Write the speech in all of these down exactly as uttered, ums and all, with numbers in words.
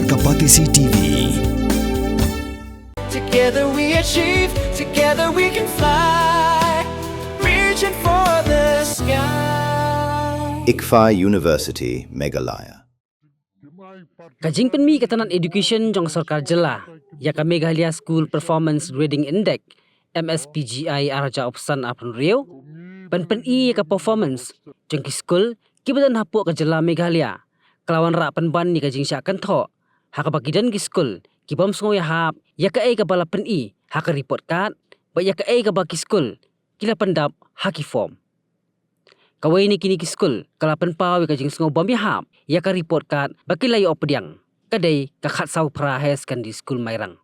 Kapatisi T V. Together we achieve, together we can fly. Reaching for the sky. ICFAI University, Meghalaya. Ka jingpynmih ka tnat education jong ka sorkar jylla ïa ka Meghalaya School Performance Grading Index, M S P G I, arhajar arphew san arphew hynriew, ban pyni ïa ka performance jong ki skul kiba don hapoh ka jylla Meghalaya, ka la wanrah pynban ïa ka jingshah kynthoh ha kaba ki don ki skul ki bym sngew ïahap ïa kaei kaba la pyni ha ka report card bad ïa kaei kaba ki skul ki la pyndap ha ki form. Kawei na kine ki skul ka la pynpaw ïa ka jingsngew bym ïahap ïa ka report card ba ki la ïoh pdiang, ka dei ka khatsaw phra Higher Secondary School Mairang.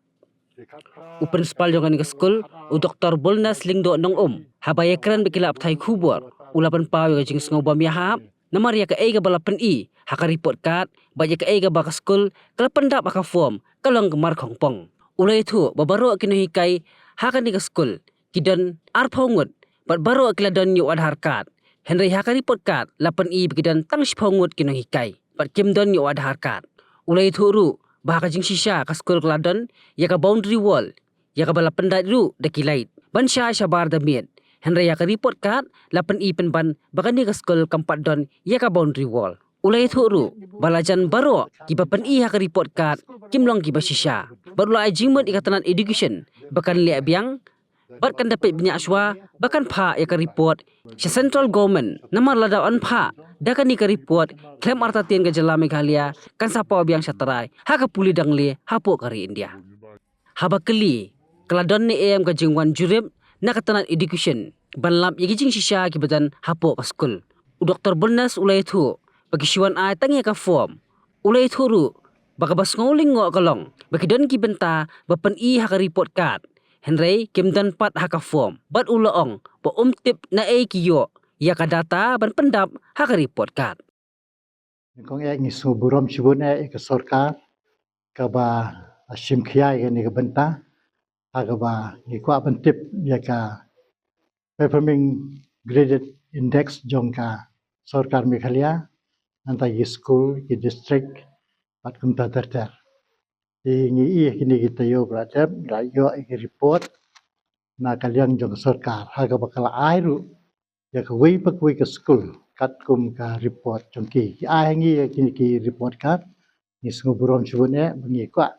U principal jong kane ka skul, u Doktor Bulnas Lyngdoh Nongum, haba ïakren bad ki lad pathai khubor, u la pynpaw ïa ka jingsngew bym ïahap namar ïa kaei kaba la pyni ha ka report card bad ïa kaei kaba ka skul ka la pyndap ha ka form ka long ka markhongpong. U la ïathuh ba baroh ki nonghikai ha kane ka skul ki don arphew ngut bad baroh ki la don ïa u Aadhaar card. Hynrei ha ka report card la pyni ba ki don tang shiphew ngut ki nonghikai bad kim don ïa u Aadhaar card. U la ïathuh ruh ba ha ka jingshisha ka skul ka la don ïa ka boundary wall ïa kaba la pyndait ruh da ki light ban shai shabar da miet. Hynrei ha ka report card la pyni pynban ba kane ka skul kam pat don ïa ka boundary wall. U la ïathuh ruh ba la jan baroh kiba pyni ha ka report card kim long kiba shisha. Bad u la ai jingmut ïa ka tnat education ba kan leh biang bad kan da peit bniah shuwa ba kan phah ïa ka report sha central government, namar lada yn phah da kane ka report khlem artatien ka jylla Meghalaya kan sa paw biang sha trai ha ka pule dangle hapoh ka ri India. Haba kylli ka la don ne em ka jingwan jurip na ka tnat education ban lap ïa ki jingshisha kiba don hapoh ka skul, u Doktor Bulnas u la ïathuh ba ki shu wan ai tang ïa ka form. U la ïathuh ruh ba kaba sngew lyngngoh ka long ba ki don ki bynta ba pyni ha ka report card, hynrei kim don pat ha ka form. Bad u la ong ba um tip naei ki ïoh ïa ka data ban pyndap ha ka report card. Nyngkong eh ngi sngewburom shibun eh ïa ka sorkar kaba la shim khia ïa kane ka bynta ha kaba ngi kwah ban tip ïa ka performing graded index jong ka sorkar Meghalaya, nangta ki skul, ki district bad kumta ter ter. Te ngi ïohi ïa kine ki taïew ba la dep, la ïoh ïa ki report na ka liang jong ka sorkar ha kaba ka la ai ruh ïa kawei pa kawei ka skul katkum ka report jong ki. Ki ai ha ngi ïa kine ki report card, ngi sngewburom shibun eh ba ngi kwah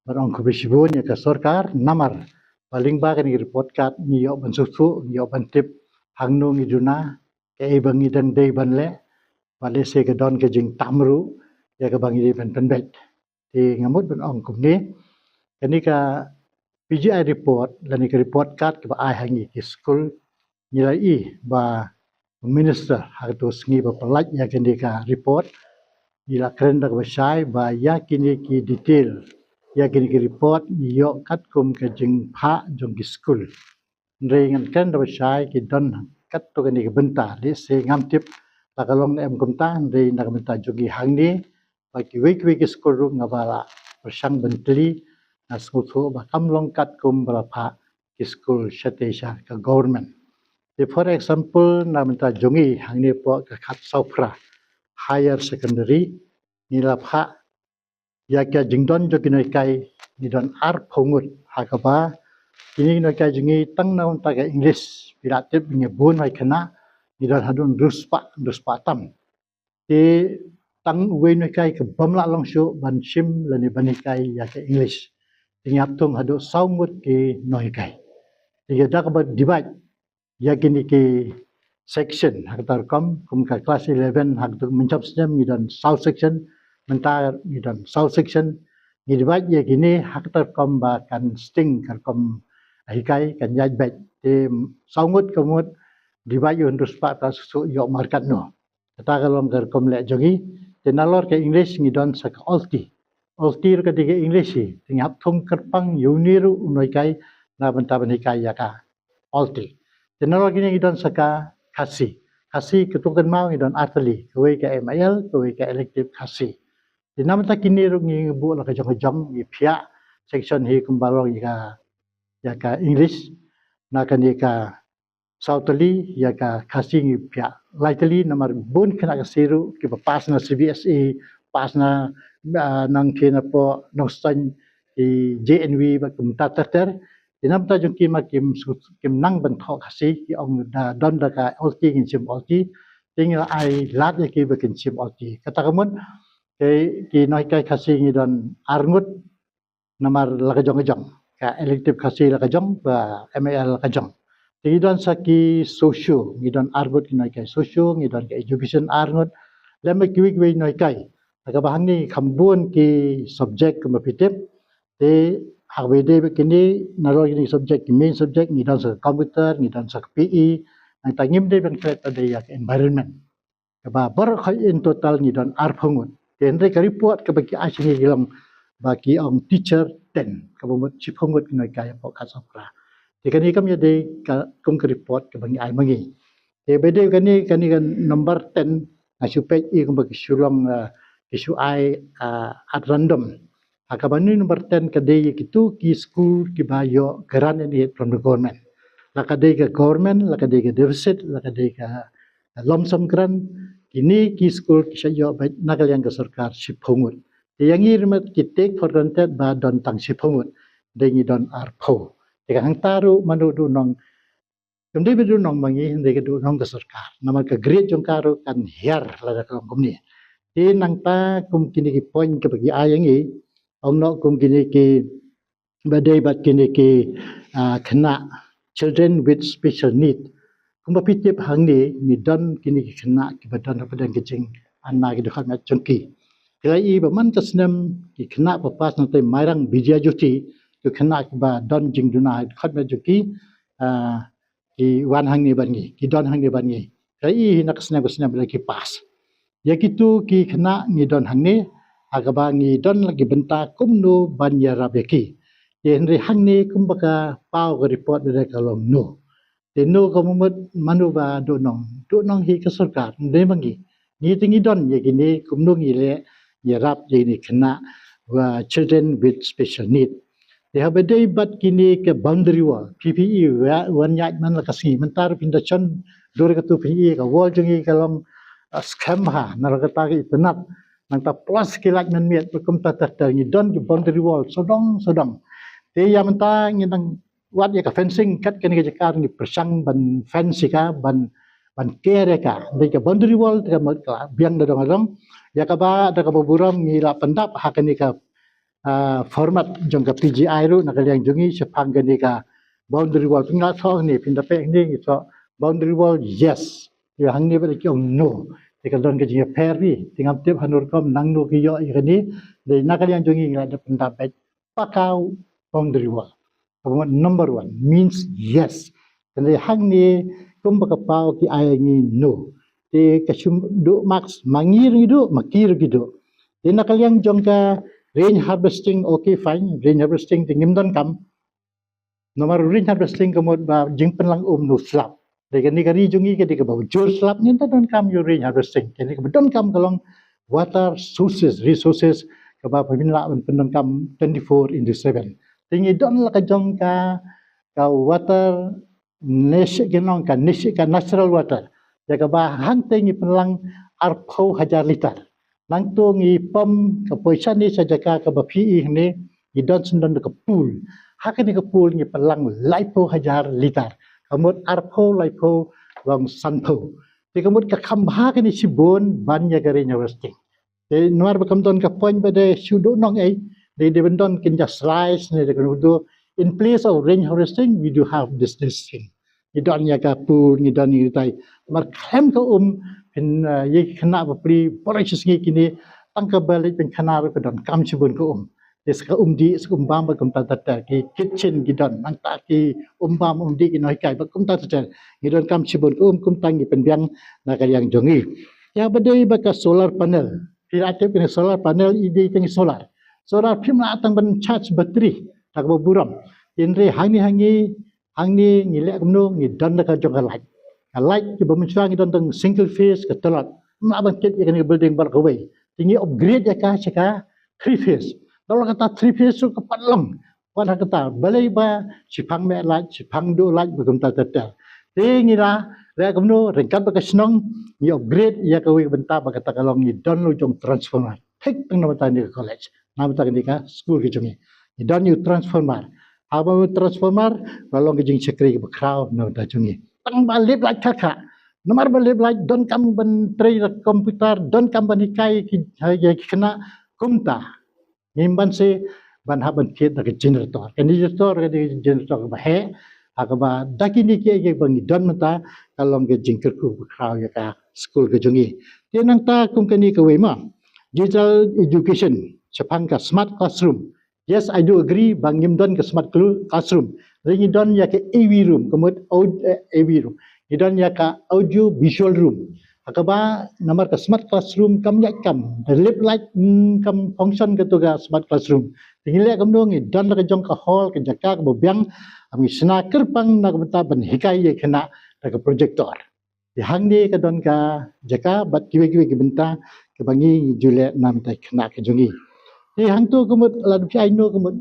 ban ong khublei shibun ïa ka sorkar namar ba lyngba kane ka report card ngi ïoh ban sngewthuh, ngi ïoh ban tip hangno ngi duna, kaei ba ngi dang dei ban leh, ba lehse ka don ka jingtam ruh ïa kaba ngi dei ban pynbeit. Te nga mut ban ong kumne, kane ka P G I report lane ka report card kaba ai ha ngi ki skul, ngi la ïohi ba u minister ha kato ka sngi ba pyllait ïa kane ka report, ngi la kren da kaba shai ba ïa kine ki detail, ïa kine ki report ngi ïoh katkum ka jingphah jong ki skul. Hynrei ngan kren da ba shai ki don katto katne ki bynta, lehse ngam tip la ka long ne em kumta, hynrei na ka bynta jong ngi hangne ba kiwei kiwei ki skul ruh nga ba la pyrshang ban kylli, nga sngewthuh ba kam long katkum ba la phah ki skul shatei sha ka government. Te for example na ka bynta jong ngi hangne pdeng ka Khatsawphra Higher Secondary, ngi la phah ïa ka jingdon jong ki nonghikai, ngi don arphew ngut, ha kaba kine ki nonghikai jong ngi tang na ka bynta ka English, phi la tip ngi bun nonghikai khynnah, ngi don haduh hynriew spah, hynriew spah tam. Te tang uwei u nonghikai kaba ym lah long shuh ban shim lane ban hikai ïa ka English. Te ngi hap thung haduh saw ngut ki nonghikai. Te da kaba divide ïa kine ki section ha kata ka rukom, kum ka class eleven ha kata mynta snem ngi don saw section, mynta ngi don saw section, ngi divide ïa kine ha kata ka rukom ba kan sting ka rukom hikai kan ïaid beit. Te saw ngut ka mut divide ïa u hynriew spah, ta suk suk ïoh markat noh. Kata ka long ka rukom leh jong ngi. Te nalor ka English ngi don sa ka Alti. Alti ruh ka dei ka English hi. Te ngi hap thung kyrpang ïa une ruh u nonghikai na bynta ban hikai ïa ka Alti. Te nalor kine ngi don sa ka Khasi. Khasi katto kynmaw ngi don artylli, kawei ka M I L, kawei ka elective Khasi. Te na bynta kine ruh ngi buh la ka jong ka jong, ngi phiah section hi kumba long ïa ka, ïa ka English. Na kane ka saw tylli, ïa ka Khasi ngi phiah lai tylli namar bun khynnah Khasi ruh kiba pass na C B S E, pass na, ah, nang ki na po nong stan ki J N V bad kumta ter ter. Te namar ta jong ki ma kim su-, kim nang ban thoh Khasi, ki ong da don da ka Olti, ngin shim Olti. Te ngi la ai lad ïa ki ba kin shim Olti. Kata ka mut, ki, ki nonghikai Khasi ngi don arngut, namar la ka jong ka jong. Ka elective Khasi la ka jong, ba M A L la ka jong. Te ngi don sa ki socio, ngi don arngut ki nonghikai socio, ngi don ka education arngut. Lem bad kiwei kiwei nonghikai. Kaba hangne kham bun ki subject kumba phi tip. Te haba ïadei bad kine, nalor kine subject, ki main subject, ngi don sa ka computer, ngi don sa ka P E. Nangta ngim dei ban klet pat de ïa ka environment. Kaba baroh khoit in total ngi don arphew ngut. Te hynrei ka report kaba ki ai sha ngi ki long ba ki ong teacher ten, kaba mut shiphew ngut ki nonghikai hapoh Khadsawpra. Te kane kam ïadei ka, kum ka report kaba ngi ai ma ngi. Te ba dei kane, kane ka number ten, nga shu peit i kumba ki shu long, ah, ki shu ai, ah, at random. Ha kaba ni number ten ka dei ïa kitu ki skul kiba ïoh grant in aid from the government. La ka dei ka government, la ka dei ka deficit, la ka dei ka lump sum grant, kine ki skul ki sa ïoh beit na ka liang ka sorkar shiphew ngut. Te ïa ngi ruh ma ki take for granted ba don tang shiphew ngut. Dei ngi don arphew. Te ka hangta ruh mano duh nong, kam dei ba duh nong ma ngi, hynrei ka duh nong ka sorkar. Namar ka grade jong ka ruh kan hiar lada ka long kumne. Te nangta kum kine ki point kaba ki ai ïa ngi, ong noh kum kine ki ba dei bad kine ki, ah, khynnah, children with special need. Kumba phi tip hangne ngi don kine ki khynnah kiba don hapdeng ka jingana ki dkhot met jong ki. Ki la i ba man ka snem ki khynnah ba pass na te Mairang Vidya Jyoti, ki khynnah kiba don jingduna ha dkhot met jong ki, ah, ki wan hangne bad ngi, ki don hangne bad ngi. Ki la i hi na ka snem ka snem ba la ki pass. Ïa kitu ki khynnah ngi don hangne, ha kaba ngi don la ki bynta kumno ban ïarap ïa ki. Te hynrei hangne kumba ka paw ka report ba dei ka long no. Te no ka mut mano ba duh nong. Duh nong hi ka sorkar, dei ma ngi. Ngi te ngi don ïa kine kumno ngi leh ïarap ïa kine khynnah, wa children with special need. Te haba dei bad kine ka boundary wall, P P E wa, wan ïaid man la ka sngi, mynta ruh phin da shon dur katu phin ïohi ka wall jong ngi ka long, ah, skhem bha, na la kata ka itynnad, nangta plus ki light man miet, ba kumta ter ter ngi don ki boundary wall sawdong sawdong. Te ïa mynta ngi nang wad ïa ka fencing, kat kane ka jaka ngi pyrshang ban fence ïa ka, ban, ban ker ïa ka. Dei ka boundary wall te ka mut ka biang da dong da dong. Ïa kaba, da kaba burom ngi la pyndap ha kane ka, ah, format jong ka P G I ruh na ka liang jong ngi shaphang kane ka boundary wall. Phi nga thoh hangne, phin da peit hangne ngi thoh boundary wall, yes. Ïa hangne ba ki ong no. Te ka don ka jingïapher ri. Te ngam tip hano rukom nangno ki ïoh ïa kane. Dei na ka liang jong ngi ngi la da pyndap beit paka boundary wall. Kaba mut number one means yes. Hynrei hangne kumba ka paw ki ai ngi no. Te ka shim duh marks ma ngi ruh ngi duh, ma ki ruh ki duh. Te na ka liang jong ka rain harvesting, okay fine, rain harvesting te ngim donkam. Namar rain harvesting ka mut ba jingpynlang um no slap. Dei kane ka ri jong ngi ka dei kaba jur slap, ngim donkam ïa rain harvesting. Kane kaba donkam ka long water sources, resources, kaba phin lah ban pyndonkam twenty-four into seven. Te ngi don la ka jong ka, ka water niche, ki ong ka niche, ka natural water. Ïa kaba hangta ngi pynlang arphew hajar litar. Nangta ngi pump ka poi shane sha jaka kaba phi i hangne, ngi don shen don da ka pool. Ha kane ka pool ngi pynlang laiphew hajar litar. Ka mut arphew laiphew long sanphew. Te ka mut ka kham bha kane shibun ban ïa ka rain harvesting. Te namar ba kam don ka point ba dei shu duh nong ei, dei, dei ban don kynja slice ne dei kano do. In place of rain harvesting, we do have this, this thing. Ngi don ïa ka pool, ngi don ïa kitai. Namar khlem ka um, phin, eh, ïa ki khynnah bapli, baroh shi sngi kine, tang kaba leit pynkhana ruh ka donkam shibun ka um. Te sa ka um dih, sa ka um bam, ba kumta ter ter, ki kitchen ki don, nangta ki um bam, um dih, ki nonghikai, ba kumta ter ter. Ngi donkam shibun ka um, kumta ngi pynbiang na ka liang jong ngi. Ïa ba dei ba ka solar panel. Phi la tip kane solar panel, i dei tang solar. Solar phim lah tang ban charge battery, da kaba burom. Hynrei hangne hangne, hangne ngi leh kumno, ngi don da ka jong ka light. Ka light kiba mynshuwa ngi don tang single phase ka tlot. Ngim lah ban kit ïa kane ka building baroh kawei. Te ngi upgrade ïa ka sha ka three phase. Da la kata three phase ruh ka pat long. Wat ha kata, balei ba shiphang meh light, shiphang duh light, ba kumta ter ter. Te ngi la leh kumno, ryngkat bad ka shnong, ngi upgrade ïa kawei ka bynta ba kata ka long ngi don la jong transformer. thik tang na bynta kane ka college, na bynta kane ka skul ka jong ngi. Ngi don ïa u transformer. Haba u transformer, la long ka jingshakri kaba khraw na bynta jong ngi. Tang ba lip light kha kha. Namar ba lip light donkam ban trei da computer, donkam ban hikai ki, ki, ki khynnah kumta. Ngim banse ban hap ban thied da ka generator. Ka generator ka dei ka generator kaba heh, ha kaba da kine kiei kiei ba ngi don mynta, ka long ka jingkyrkhu ba khraw ïa ka skul ka jong ngi. Te nangta kum kane kawei ma, digital education, shaphang ka smart classroom. Yes, I do agree ba ngim don ka smart clu-, classroom. Hynrei ngi don ïa ka A V room, ka mut au-, eh, A V room. Ngi don ïa ka audio visual room. Ha kaba namar ka smart classroom kam ïaid kam, da lip light, mm, kam function kato ka smart classroom. Te ngi leh kumno, ngi don la ka jong ka hall, ka jaka kaba biang, ngi shna kyrpang na ka bynta ban hikai ïa ki khynnah da ka projector. Te hangne ka don ka jaka bad kiwei kiwei ki bynta kaba ngi ju leh na bynta ki khynnah ka jong ngi. Te hangto ka mut la dep ai no ka mut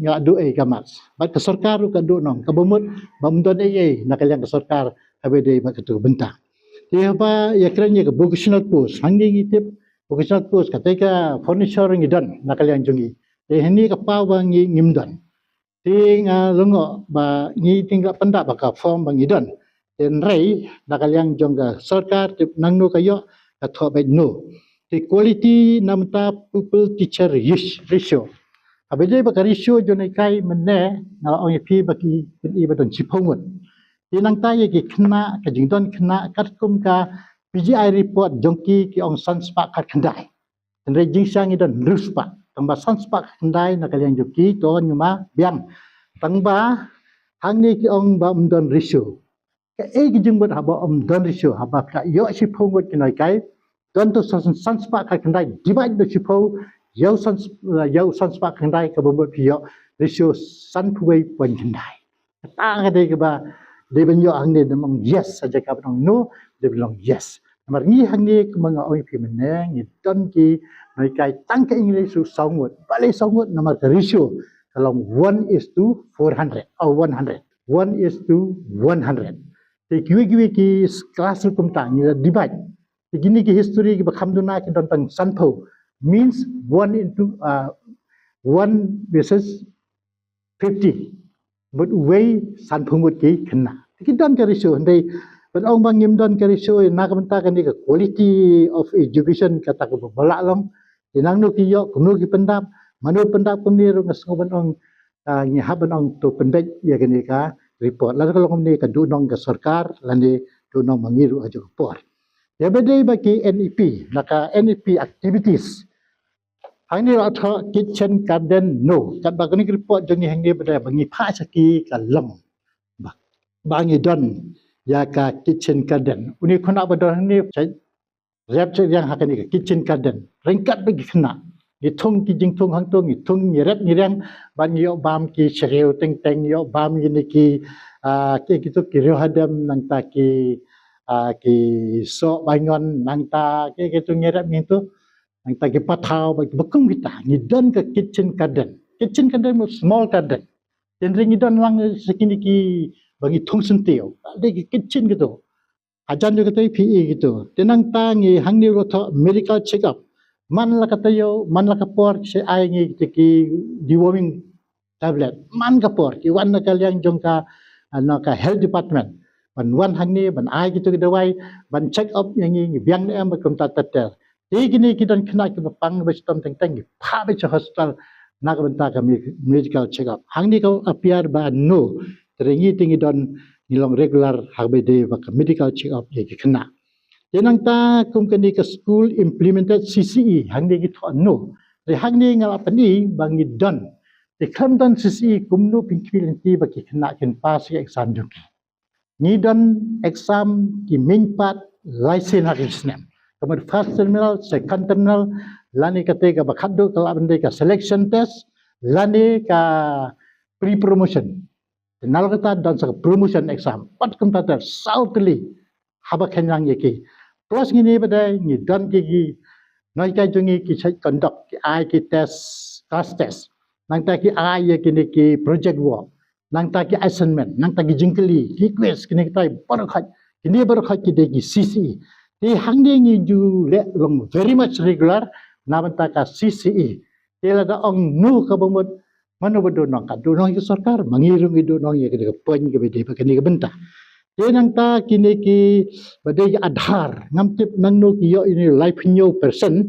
nga duh ei ka marks. Bad ka sorkar ruh ka duh nong, kaba mut bym don ei ei na ka liang ka sorkar, haba dei bad kato ka bynta. Te haba ïakren ïa ka vocational post, hangne ngi tip vocational post, kata ka furniture ngi don na ka liang jong ngi. Te hangne ka paw ba ngi ngim don. Te nga lyngngoh ba ngi teng la pyndap ba ka form ba ngi don. Te hynrei na ka liang jong ka sorkar, tip nangno ka ïoh, ka thoh beit no. Te quality namar ta pupil teacher ratio. Haba dei ba ka ratio jong ngi kai mynne, nga ong ïa phi ba ki pyni ba don shiphew ngut. Te nangta ïa ki khynnah, ka jingdon khynnah katkum ka P G I report jong ki, ki ong san spah khatkhyndai. Hynrei jingshisha ngi don hynriew spah. Tang ba san spah khatkhyndai na ka liang jong ki, to ngi ma biang. Tang ba hangne ki ong ba ym don ratio. Kaei ka jingmut haba ym don ratio, haba ka ïoh shiphew ngut ki nonghikai, don to san, san spah khatkhyndai, divide da shiphew, ïa u san, ïa u san spah khatkhyndai, kaba mut phi ïoh ratio sanphew wei point khyndai. Kata ka dei kaba dei ban ïoh hangne, da ym ong yes ha jaka ban ong no, dei ban long yes. Namar ngi hangne kumba nga ong ïa phi mynne, ngi don ki nonghikai tang ka English ruh saw ngut. Balei saw ngut? Namar ka ratio ka long one is to four hundred, oh, one hundred. One is to one hundred. Te kiwei kiwei ki class ruh kumta ngi la divide. Te kine ki history kiba kham duna ki don tang sanphew. Means one into, uh, one versus fifty. Mut uwei sanphew ngut ki khynnah. Te ki don ka ratio, hynrei ban ong ba ngim don ka ratio na ka bynta kane ka quality of education, kata kaba lah long. Te nangno ki ïoh, kumno ki pyndap, mano pyndap kumne ruh nga sngew ban ong, ah, ngi hap ban ong to pynbeit ïa kane ka report. Lada ka long kumne ka duhnong ka sorkar, lane duhnong ma ngi ruh ha kajuh ka por. Ïa ba dei ba ki N E P, na ka N E P activities. Hangne la thoh kitchen garden no. Katba kane ka report jong ngi hangne ba dei ba ngi phah sha ki ka long. Ba, ba ngi don ïa ka kitchen garden. Une u khynnah ba don hangne, rep sha riang ha kane ka kitchen garden. Ryngkat bad ki khynnah. Ngi thung ki jingthung hangto, ngi thung, ngi rep ngi riang, bad ngi ïoh bam ki shriew teng teng, ngi ïoh bam kine ki, ah, ki, kito ki riew hadem, nangta ki, ah, ki soh baingon, nangta ki, kito ngi rep ngi to. Nangta ki pathaw, bad kiba kum kita, ngi don ka kitchen garden. Kitchen garden mut small garden. Hynrei ngi don lang sha kine kiba ngi thung syntiew. Dei ki kitchen kito. Hajan jong kata phi i kito. Te nangta ngi hangne ruh thoh medical check up. Man la ka taïew, man la ka por, sa ai ngi kita ki deworming tablet. Man ka por, ki wan na ka liang jong ka, ah, na ka health department. Ban wan hangne, ban ai kita ki dawai, ban check up ïa ngi, ngi biang ne em, bad kumta ter ter. Te kine ki don khynnah kiba pang ba shitom teng teng, ngi phah beit sha hospital na ka bynta ka me-, medical check up. Hangne ka appear ba no, te ngi te ngi don, ngi long regular ha kaba dei ba ka medical check up ïa ki khynnah. Te nangta kum kane ka school implemented C C E, hangne ki thoh no. Te hangne nga la pyni ba ngi don. Te khlem don C C E kumno phin khmih lynti ba ki khynnah kin pass ïa ka exam jong ki. Ngi don exam ki main part lai sien ha ka snem. Ka mut first terminal, second terminal, lane kata kaba khatduh ka lah ban dei ka selection test, lane ka pre-promotion. Te na la kata don sa ka promotion exam. Pat kumta ter saw tylli haba kynjang ïa ki. Plus ngin ïa ba dei ngi don ki, ki nonghikai jong ngi ki shait conduct, ki ai ki test, class test. Nangta ki ai ïa kine ki project work. Nangta ki assignment, nangta ki jingkylli, ki quiz, kine kitai baroh khoit. Kine baroh khoit ki dei ki C C E. Te hangne ngi ju leh long very much regular, na bynta ka C C E. Te lada ong no kaba mut, mano ba duh nong, ka duh nong ïa ka sorkar, ma ngi ruh ngi duh nong ïa ka, ka point kaba dei ba kane ka bynta. Te nangta kine ki ba dei ka Aadhaar, ngam tip nangno ki ïoh ïa ine laiphew percent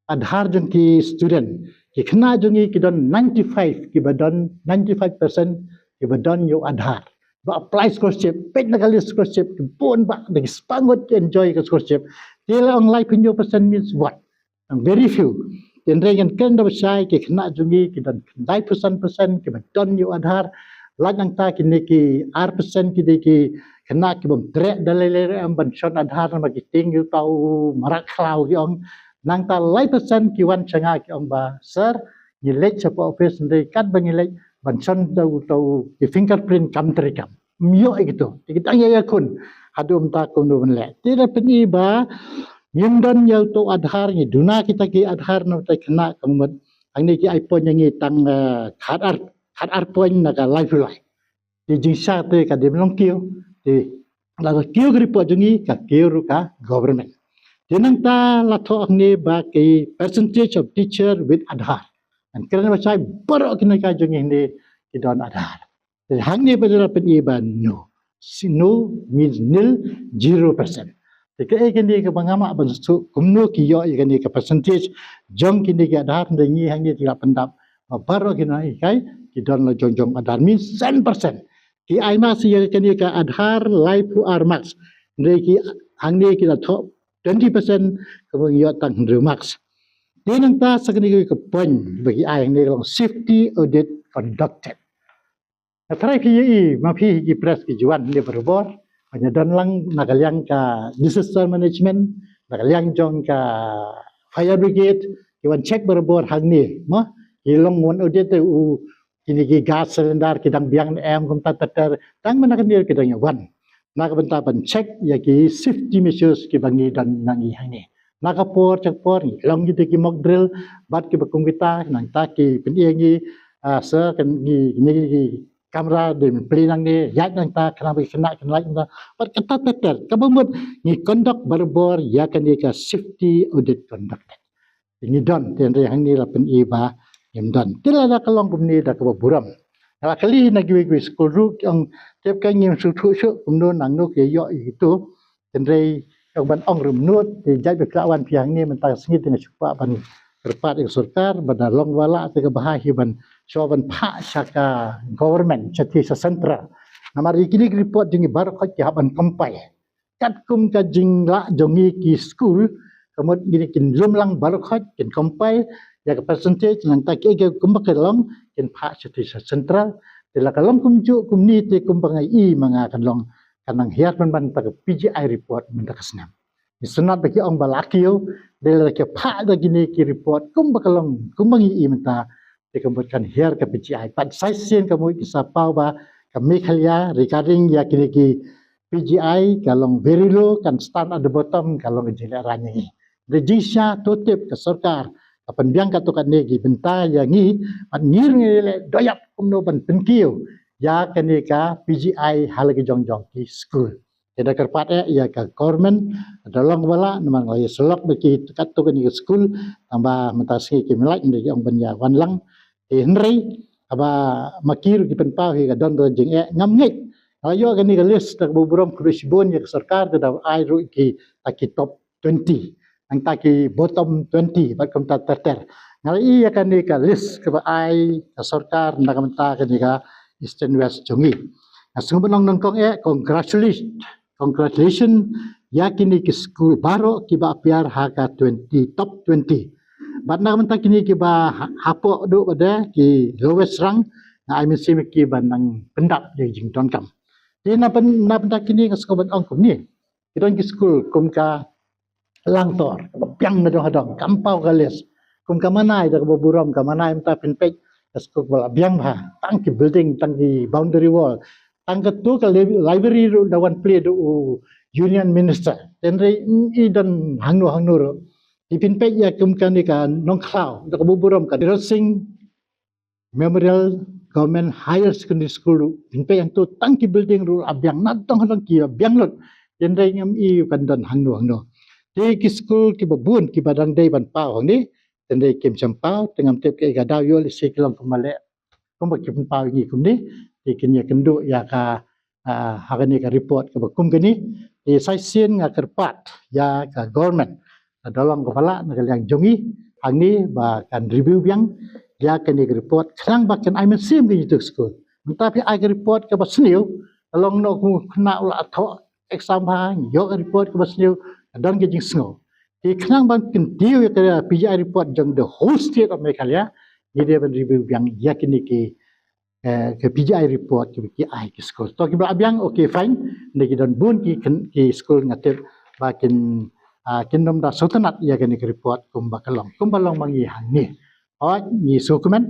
Aadhaar jong ki student. Ki khynnah jong ngi ki don ninety-five, kiba don ninety-five percent kiba don ïa u Aadhaar ba apply scholarship, peit na ka list scholarship, ki bun ba da ki spah ngut ki enjoy ka scholarship. Te la ong laiphew percent means what? Ong very few. Hynrei ngan kren da ba shai, ki khynnah jong ngi ki don laiphew percent kiba don ïa u Aadhaar. Lait nangta kine ki ar percent ki dei ki khynnah ki bym treh da lei lei ruh em ban shon Aadhaar namar ki tieng ïa uta u mrad khlaw ki ong. Nangta lai percent ki wan sha nga ki ong ba, sir, ngi leit sha post office, hynrei katba ngi leit ban shon da uta u, ki fingerprint kam treikam. Ym ïoh ïa kito. Te ki dang ïa ïakhun haduh mynta kumno ban leh. Te da pyni ba ngim don ïa uta u Aadhaar, ngi duna kita ki Aadhaar na uta u khynnah, ka mut hangne ki ai point ïa ngi tang, eh, khatar, khatar point na ka laiphew lai. Te jingshisha te ka dei ban long kiew, te lada kiew ka report jong ngi, ka kiew ruh ka government. Te nangta la thoh hangne ba ki percentage of teacher with Aadhaar. Ngan kren ba shai, baroh kine ki jong ngi hangne ki don Aadhaar. Te hangne ba la pyni ba no. Si no means nil, zero percent. Te kaei kane kaba ngam lah ban shu kumno ki ïoh ïa kane ka percentage jong kine ki Aadhaar, hynrei ngi hangne te la pyndap ba baroh kine ki, ki don la jong jong Aadhaar, means san percent. Ki ai marks ïa kane ka Aadhaar laiphew ar marks. Hynrei ki hangne ki la thoh twenty percent, kaba ngi ïoh tang hynriew marks. Te nangta sa kane ka point ba ki ai hangne ka long safety audit conducted. Nga tharai phi ïohi, ma phi ki press ki ju wan ne barabor, ba ngi don lang na ka liang ka disaster management, na ka liang jong ka fire brigade, ki wan check barabor hangne, mo, ki long wan audit te u, kine ki gas cylinder ki dang biang ne em, kumta ter ter, tang mynta ka dei ki dang ïa wan na ka bynta ban check ïa ki safety measures kiba ngi don na ngi hangne. Na ka por sha ka por ngi long kita ki mock drill bad kiba kum kita, nangta ki pyni ïa ngi, ah, sir, kan ngi, ngi, ngi kamra dei ban plie nangne, ïaid nangta, khnang ba ki khynnah kin lait nangta. Bad kata ter ter, kaba mut ngi conduct barabor ïa kane ka safety audit conducted. Te ngi don, te hynrei hangne la pyni ba ngim don. Te lada ka long kumne da kaba burom. Nga la kylli na kiwei kiwei skul ruh, ki ong tip ka ngim sngewthuh shuh kumno nangno ki ïoh ïa kito. Te hynrei ong ban ong ruh mynno, te jait ba phi la wan phi hangne mynta ka sngi, te nga shu kwah ban kyrpad ïa ka sorkar ba da long ba lah te ka bha hi ban shu ban phah sha ka government, sha ki, sha central. Namar ïa kine ki report jong ngi baroh khoit ki hap ban compile. Katkum ka jinglah jong ngi ki skul, ka mut ngi kin lum lang baroh khoit, kin compile ïa ka percentage, nangta kiei kiei kumba ka long kin phah sha te sha central. Te la ka long kumjuh kumne, te kumba nga i ma nga kan long, kan nang hiar ban ban ta ka P G I report mynta ka snem. Ngi sngewthuh ba ki ong ba la kiew, te la ki phah da kine ki report kumba ka long, kumba ngi i mynta, te ka mut kan hiar ka P G I. Bad sa shisien ka mut ki sa paw ba ka Meghalaya regarding ïa kine ki P G I ka long very low, kan stand at the bottom, ka long ka jingleh rain ïa ngi. Te jingshisha to tip ka sorkar ka pynbiang katto katne ki bynta ïa ngi, bad ngi ruh ngi leh dohnud kumno ban pynkiew ïa kane ka P G I ha la ki jong jong ki skul. Te da kyrpad eh ïa ka government, da long ba lah, namar nga la ïa sylloh bad ki katto katne ki skul, tang ba mynta sngi kim lait, nda ki ong ban ïa wan lang. Te hynrei haba ma ki ruh ki pynpaw hi ka don ka jingeh, ngam ngeit. Nga la ïoh kane ka list da kaba burom khublei shibun ïa ka sorkar, te da ai ruh ki, ta ki top twenty, nangta ki bottom twenty bad kumta ter ter. Nga la ïoh ïa kane ka list kaba ai ka sorkar na ka bynta kane ka Eastern West jong ngi. Nga sngewbha ban ong nyngkong eh, congratulate, congratulation ïa kine ki skul baroh kiba appear ha ka twenty, top twenty. Bad na ka bynta kine kiba ha-, hapoh duh bad ki lowest rank, nga ai mynsiem ïa ki ban nang pyndap ïa ka jingdonkam. Te na byn-, na bynta kine nga sngewbha ban ong kumne. Ki don ki skul kum ka Langtor, kaba biang na dong ha dong, kam paw ka list. Kum ka Manai, da kaba burom ka Manai mynta phin peit, ka skul kaba la biang bha, tang ki building, tang ki boundary wall, tang katto ka li-, library ruh da wan plie da u Union Minister. Te hynrei i don hangno hangno ruh. Te phin peit ïa kum kane ka Nongkhlaw, da kaba burom ka Tirot Sing Memorial Government Higher Secondary School ruh, phin peit hangto tang ki building ruh la biang, na dong ha dong ki biang lut. Te hynrei ngam i kan don hangno hangno. Te ki skul kiba bun kiba dang dei ban paw hangne, te dei kim shym paw, te ngam tip kaei ka daw ïoh, lehse ki long kumba leh kumba ki pynpaw ïa ngi kumne, te kin ïa kynduh ïa ka, ah, ha kane ka report kaba kum kane. Te sa shisien nga kyrpad ïa ka government, ka da long kaba lah na ka liang jong ngi hangne ba kan review biang ïa kane ka report khnang ba kan ai mynsiem ka ïa tu skul. Mynta phi ai ka report kaba sniew, ka long noh kum khynnah u la thoh exam bha, ïoh ka report kaba sniew, ka don ka jingsngew. Te khnang ban kyntiew ïa ka P G I report jong the whole state of Meghalaya, ngi dei ban review biang ïa kine ki, eh, ka P G I report kiba ki ai ki skul. To kiba la biang, okay, fine. Nda ki don bun ki kyn-, ki skul nga tip ba kin, ah, kin nym da sngewtynnat ïa kane ka report kumba ka long. Kumba long ma ngi hangne. Hooid, ngi sngewkmen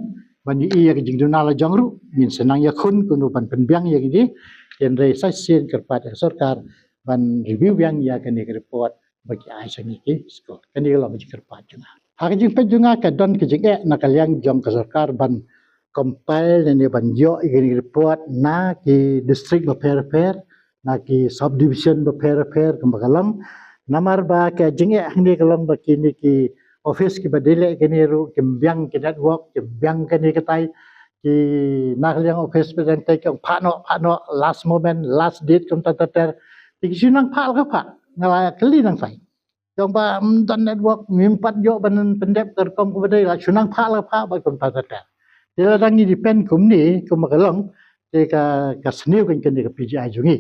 ban ïohi ïa ka jingduna la jong ruh, ngin sa nang ïakhun kumno ban pynbiang ïa kine. Hynrei sa shisien kyrpad ïa ka sorkar ban review biang ïa kane ka report ba ki ai sha ngi ki skul. Kane ka long ka jingkyrpad jong nga. Ha ka jingpeit jong nga, ka don ka jingeh na ka liang jong ka sorkar ban compile ne ban ïoh ïa kane ka report na ki district bapher bapher, na ki subdivision bapher bapher kumba ka long. Namar ba ka jingeh hangne ka long ba kine ki office kiba dei leh kine ruh kim biang ki network, kim biang kine katai, ki na ka liang office ba dang tei ki ong phah noh, phah noh, last moment, last date kumta ter ter. Te ki shu nang phah la ka phah, nga la kylli nang sai. Jong ba, mm, don network, ngim pat ïoh ban pyndep ka rukom kaba dei, la shu nang phah la phah bad kumta ter ter. Te lada ngi depend kumne kumba ka long, te ka, ka sniew kan kane ka P G I jong ngi.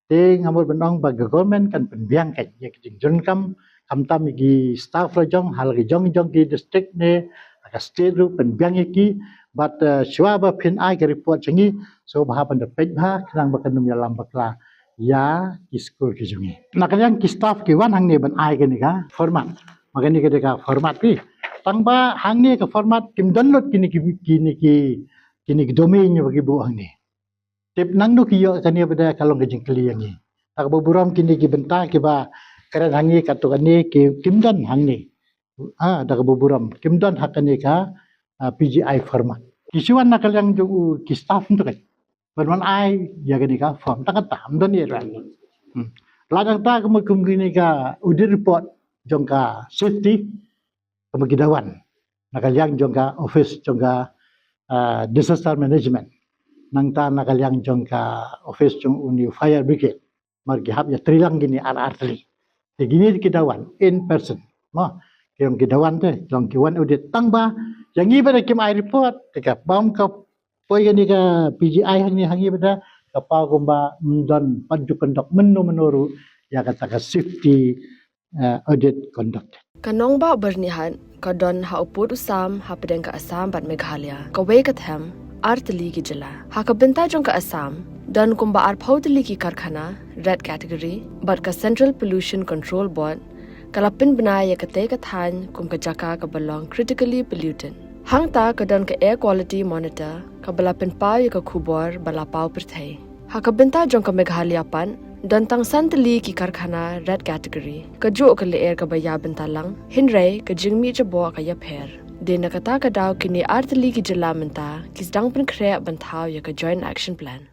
Te nga mut ban ong ba ka government kan pynbiang kan ïa ka jingjyrngam, khamtam ïa ki staff la jong ha la ki jong jong ki district ne ha ka state ruh, pynbiang ïa ki. Bad, eh, shuwa ba phin ai ka report jong ngi, sngewbha ban da peit bha khnang ba kan nym ïalam bakla ïa ki skul ki jong ngi. Na ka liang ki staff ki wan hangne ban ai kane ka format. Ma kane ka dei ka format phi. Tang ba hangne ka format kim don lut kine ki, kine ki, kine ki domain ba ki buh hangne. Tip nangno ki ïoh kane ba dei ka long ka jingkylli ïa ngi. Da kaba burom kine ki bynta kiba kren hangne katto katne ki, kim don hangne. Ah, da kaba burom kim don ha kane ka, ah, P G I format. Ki shu wan na ka liang jong u ki staff ntu kan. Ban wan ai ïa kane ka form, tang kata ym don ïa ruh. Hmm. Lada kata ka mut kum kane ka audit report jong ka safety, ka mut ki da wan na ka liang jong ka office jong ka, ah, disaster management. Nangta na ka liang jong ka office jong u new fire brigade. Mar ki hap ïa treilang kine ar ar tylli. Te kine ki da wan in person. Mo, ki ong ki da wan te, ki ong ki wan audit, tang ba ïa ngi ba da kim ai report, te ka bam ka poi kane ka P G I hangne, hangne ba da ka paw kumba, mm, don pat ju conduct mynno mynno ruh ïa kata ka safety, eh, audit conduct. Ka nongbah Byrnihat ka don ha u pud u sam hapdeng ka Assam bad Meghalaya, kawei ka them ar tylli ki jylla. Ha ka bynta jong ka Assam, don kumba arphew tylli ki karkhana red category, bad ka Central Pollution Control Board ka la pynbna ïa katei ka thaiñ kum ka jaka kaba long critically polluted. Hangta ka don ka Air Quality Monitor kaba la pynpaw ïa ka khubor ba la paw pyrthei. Ha ka bynta jong ka Meghalaya pat, don tang san tylli ki karkhana red category. Kajuh ka lyer kaba ïa bynta lang, hynrei ka jingmih jaboh ka ïapher. Dei na kata ka daw kine ar tylli ki jylla mynta ki sdang pynkhreh ban thaw ïa ka Joint Action Plan.